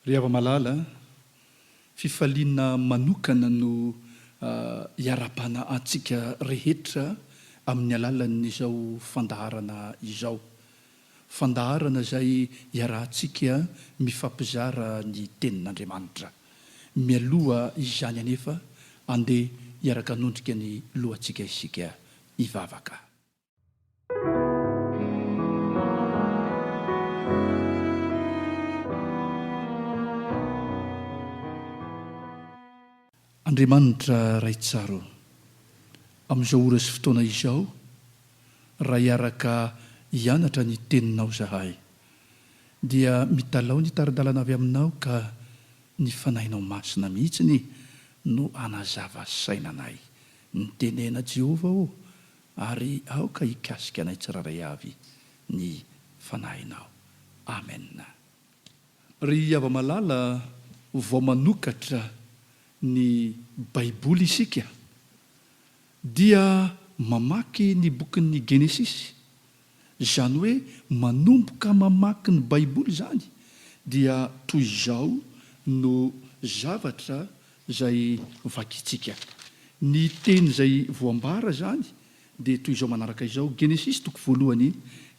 Ry hava-malala, fifaliana manokana no iarahabana antsika rehetra amin'ny alalan'izao fandaharana izao. Fandaharana izay iarahantsika mifampizara ny Tenin'Andriamanitra. Mialoha izany anefa, andeha hiaraka hanondrika ny lohantsika isika hivavaka. Andriamanitra Ray tsara ô, amin'izao ora sy fotoana izao, raha hiaraka hianatra ny Teninao izahay, dia mitalaho ny tari-dalana avy Aminao ka ny Fanahinao Masina mihitsiny no hanazava saina anay. Mitenena Jehovah ô, ary aoka hikasika anay tsirairay avy ny Fanahinao. Amen. Ry hava-malala, vao manokatra ny Baiboly isika dia mamaky ny bokin'ny Genesisy. Izany hoe manomboka mamaky ny Baiboly izany dia toy izao no zavatra izay vakintsika. Ny teny izay voambara izany dia toy izao manaraka izao, Genesisy toko voalohany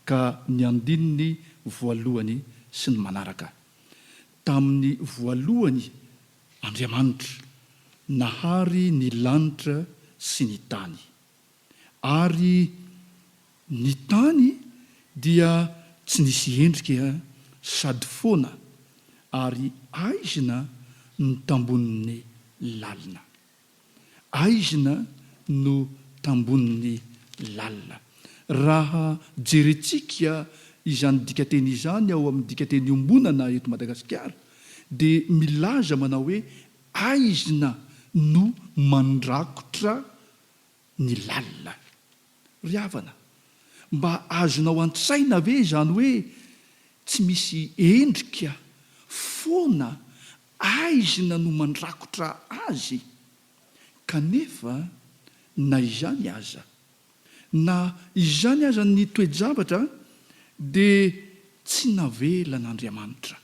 ka ny andininy voalohany sy ny manaraka. Tamin'ny voalohany Andriamanitra nahary ny lanitra sy ny tany. Ary ny tany dia tsy nisy endrika sady foana ary aizina ny tambonin'ny lalina. Aizina no tambonin'ny lalina. Raha jerentsika izany dikanteny izany ao amin'ny dikanteny iombonana eto Madagasikara dia milaza manao hoe aizina no mandrakotra ny lalina. Ry havana, mba azonao an-tsaina ve izany hoe tsy misy endrika, foana, aizina no mandrakotra azy? Kanefa na izany aza, na izany aza ny toe-javatra dia tsy navelan'Andriamanitra.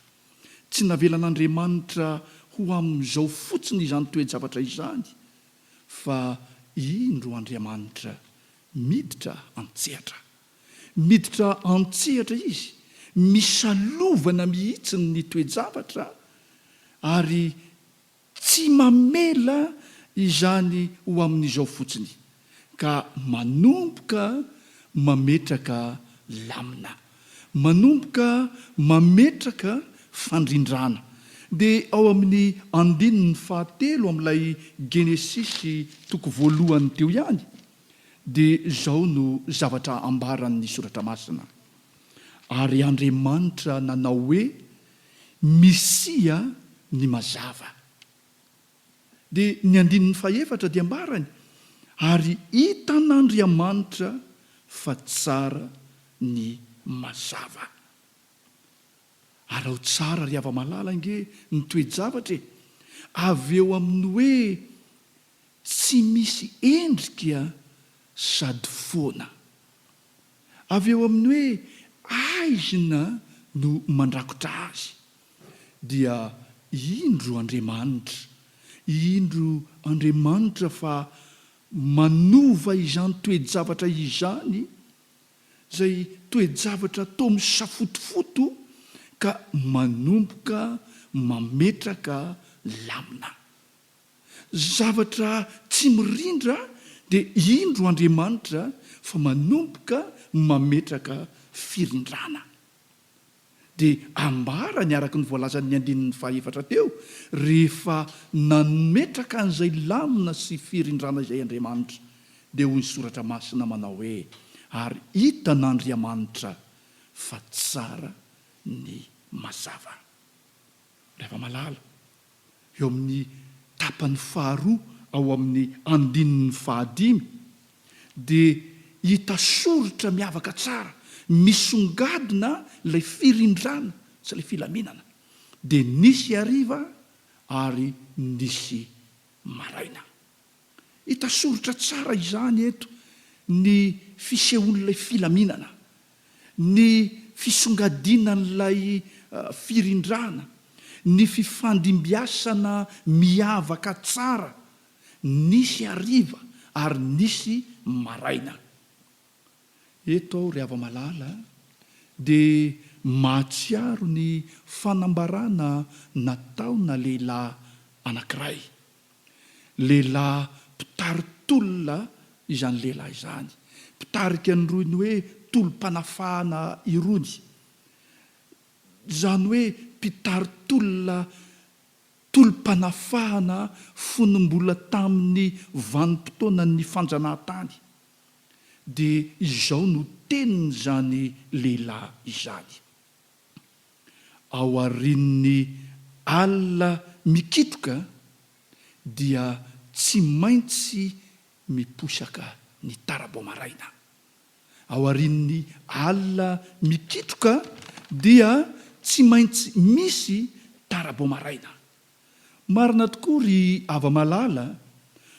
Tsy navelan'Andriamanitra ho amin'izao fotsiny izany toe-javatra izany fa indro Andriamanitra miditra an-tsehatra. Miditra an-tsehatra Izy, misalovana mihitsy ny toe-javatra ary tsy mamela izany ho amin'izao fotsiny, ka manomboka mametraka lamina. Manomboka mametraka fandrindrana. Dia ao amin'ny andininy fahatelo amin'ilay Genesisy toko voalohany teo ihany, dia izao no zavatra ambaran'ny Soratra Masina, Ary Andriamanitra nanao hoe, Misia ny mazava. Dia ny andininy fahefatra dia ambarany, Ary hitan'Andriamanitra fa tsara ny mazava. Araho tsara ry hava-malala ange ny toe-javatra e! Avy eo amin'ny hoe tsy misy endrika sady foana. Avy eo amin'ny hoe aizina no mandrakotra azy. Dia indro Andriamanitra, indro Andriamanitra fa manova izany toe-javatra izany, izay toe-javatra toa misafotofoto ka manomboka mametraka lamina. Zavatra tsy mirindra dia indro Andriamanitra fa manomboka mametraka firindrana. Dia ambarany araka ny voalazan'ny andininy fahaefatra teo, rehefa nametraka an'izay lamina sy firindrana izay Andriamanitra, dia hoy ny Soratra Masina manao hoe, Ary hitan'Andriamanitra fa tsara ny mazava. Ry hava-malala, eo amin'ny tapany faharoa ao amin'ny andininy fahadimy dia hita soritra miavaka tsara, misongadina ilay firindrana sy ilay filaminana. Dia nisy hariva ary nisy maraina. Hita soritra tsara izany eto ny fisehoan'ilay filaminana, ny fisongadinan'ilay firindrana, Ny fifandimbiasana miavaka tsara, nisy hariva ary nisy maraina. Eto aho ry hava-malala dia mahatsiaro ny fanambarana nataona lehilahy anankiray. Lehilahy mpitari-tolona izany lehilahy izany. Mpitarika an'irony hoe tolom-panafahana irony. Izany hoe mpitari-tolona tolom-panafahana fony mbola tamin'ny vanim-potoanan'ny fanjanahantany. Dia izao no tenin'izany lehilahy izany, Aorian'ny alina mikitroka dia tsy maintsy miposaka ny tara-bao maraina. Aorian'ny alina mikitroka dia tsy maintsy misy tara-bao maraina. Marina tokoa ry hava-malala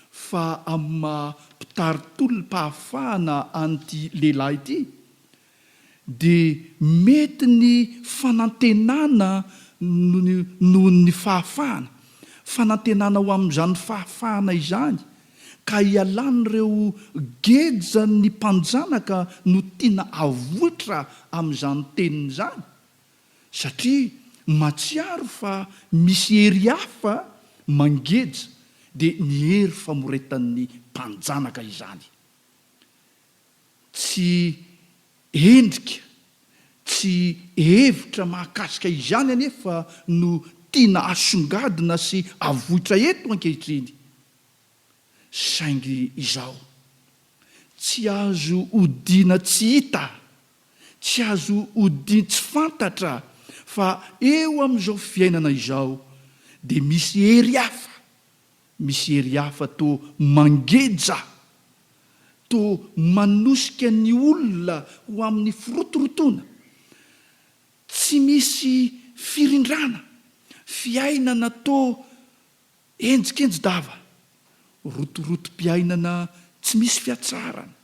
fa amin'ny maha mpitari-tolom-pahafahana an'ity lehilahy ity dia mety ny fanantenana noho ny fahafahana, fanantenana ho amin'izany fahafahana izany ka hialan'ireo gejan'ny mpanjanaka no tiana avoitra amin'izany teniny izany. Satria matsiaro fa misy hery hafa mangeja dia ny hery famoretan'ny mpanjanaka izany. Tsy endrika, tsy hevitra mahakasika izany anefa no tiana asongadina sy avoitra eto ankehitriny. Saingy izao, tsy azo odiana tsy hita Tsy azo odian-tsy fantatra fa eo amin'izao fiainana izao dia misy hery hafa, misy hery hafa toa mangeja, toa manosika ny olona ho amin'ny firotorotoana, tsy misy firindrana, fiainana toa henjikenji-dava, rotorotom-piainana tsy misy fiatsarana.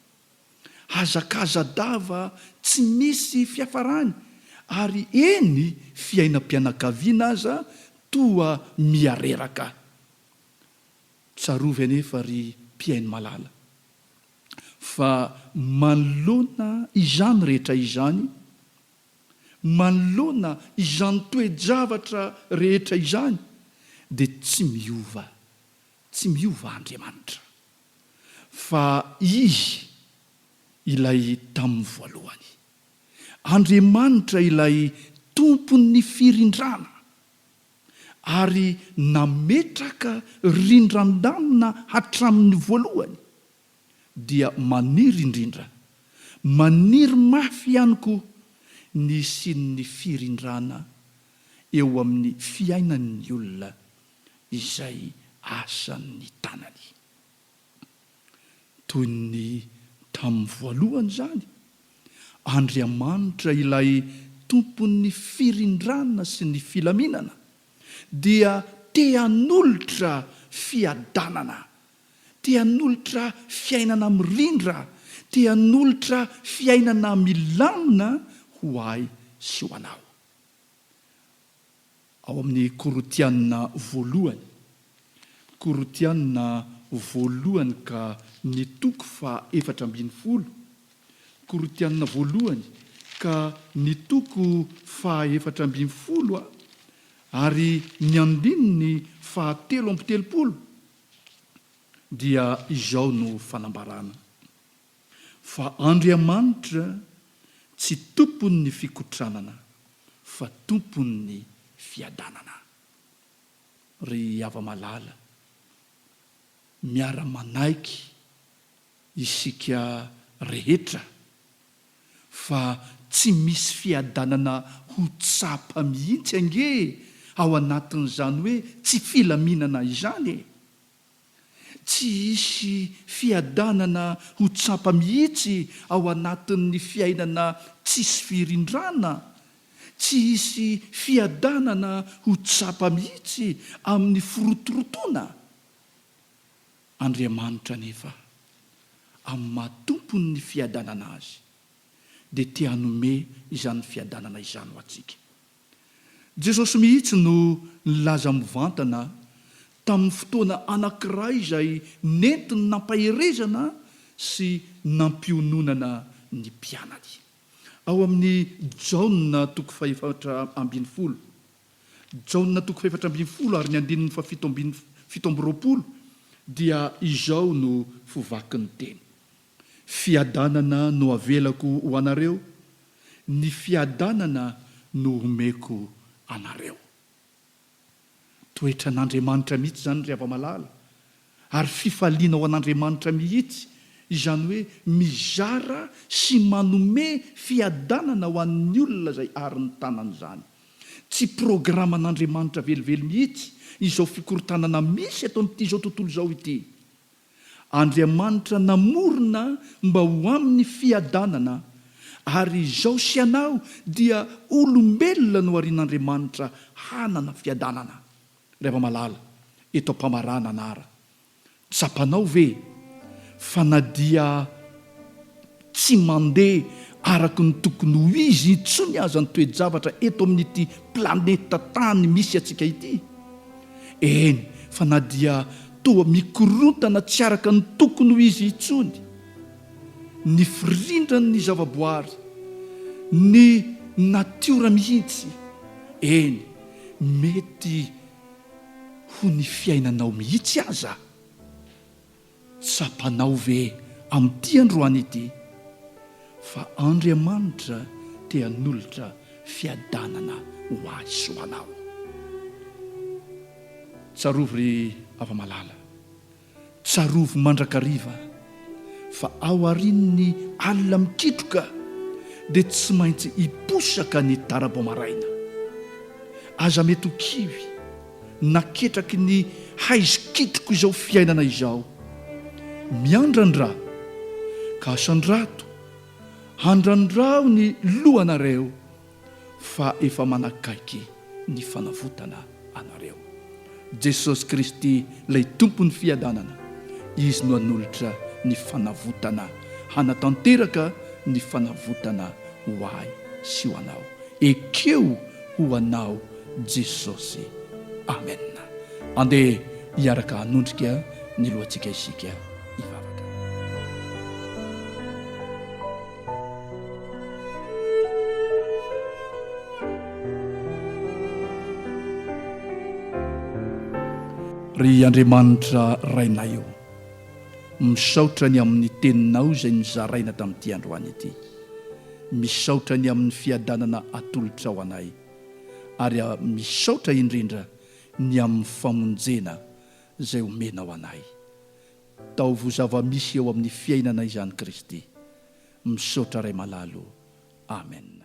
Hazakaza-dava tsy misy fiafarany ary eny fiainam-pianakaviana aza toa miha-reraka. Tsarovy anefa ry mpihaino malala fa manoloana izany rehetra izany, manoloana izany toe-javatra rehetra izany dia tsy miova, tsy miova Andriamanitra. Fa Izy ilay tamin'ny voalohany. Andriamanitra ilay Tompon'ny firindrana, ary nametraka rindran-damina hatramin'ny voalohany, dia maniry indrindra, maniry mafy ihany koa ny hisian'ny firindrana eo amin'ny fiainan'ny olona izay asan'ny tanany. Toy ny tamin'ny voalohany izany, Andriamanitra ilay Tompon'ny firindrana sy ny filaminana dia te hanolotra fiadanana, te hanolotra fiainana mirindra, te hanolotra fiainana milamina ho ahy sy ho anao. Ao amin'ny Korotiana voalohany, Korotiana voalohany ka ny toko faha 14, Korotiana voalohany ka ny toko faha 14 ary ny andininy faha 33 dia izao no fanambarana, Fa Andriamanitra tsy tompon'ny fikotranana fa tompon'ny fiadanana. Ry hava-malala, miara-manaiky isika rehetra fa tsy misy fiadanana ho tsapa mihitsy ange ao anatin'izany hoe tsy filaminana izany e! Tsy hisy fiadanana ho tsapa mihitsy ao anatin'ny fiainana tsisy firindrana. Tsy hisy fiadanana ho tsapa mihitsy amin'ny firotorotoana. Andriamanitra anefa, amin'ny maha Tompon'ny fiadanana Azy, dia te hanome izany fiadanana izany ho antsika. Jesosy mihitsy no nilaza mivantana tamin'ny fotoana anankiray izay nentiny nampaherezana sy nampiononana ny mpianany. Ao amin'ny Jaona toko fahefatra ambinifolo, Jaona toko fahefatra ambinifolo ary ny andininy fahafito ambin'ny 27 dia izao no fovakin'ny teny, Fiadanana no avelako ho anareo, ny fiadanana no omeko anareo. Toetran'Andriamanitra mihitsy izany ry hava-malala, ary fifaliana ho an'Andriamanitra mihitsy izany hoe mizara sy manome fiadanana ho an'ny olona izay ary ny tanany izany. Tsy programan'Andriamanitra velively mihitsy izao fikorontanana misy eto amin'ity izao tontolo izao ity. Andriamanitra namorona mba ho amin'ny fiadanana, ary izao sy ianao dia olombelona noharian'Andriamanitra hanana fiadanana. Ry hava-malala, eto am-pamaranana ara, tsapanao ve fa na dia tsy mandeha araka ny tokony ho izy intsony aza ny toe-javatra eto amin'ity planeta tany misy antsika ity? Eny, fa na dia toa mikorontana tsy araka ny tokony ho izy intsony ny firindran'ny zavaboary, ny natiora mihitsy, eny, mety ho ny fiainanao mihitsy aza, Tsapanao ve amin'ity androany ity fa Andriamanitra te hanolotra fiadanana ho ahy sy ho anao? Tsarovy ry hava-malala, tsarovy mandrakariva fa aorian'ny alina mikitroka dia tsy maintsy hiposaka ny tara-bao maraina. Aza mety ho kivy na ketraky ny haizikitriko izao fiainana izao. Miandrandra ka asandrato, andrandrao ny lohanareo fa efa manakaiky ny fanavotana anareo. Jesosy Kristy ilay Tompon'ny fiadanana, Izy no hanolotra ny fanavotana, hanatanteraka ny fanavotana ho ahy sy ho anao. Ekeo ho anao Jesosy. Amen. Andeha hiaraka hanondrika ny lohantsika isika hivavaka. Ry Andriamanitra Rainay ô, misaotra ny amin'ny Teninao izay nozaraina tamin'ity androany ity. Misaotra ny amin'ny fiadanana atolotrao anay, ary misaotra indrindra ny amin'ny famonjena izay omenao anay. Taovy ho zava-misy eo amin'ny fiainana izany Kristy. Misaotra Ray malalo. Amen.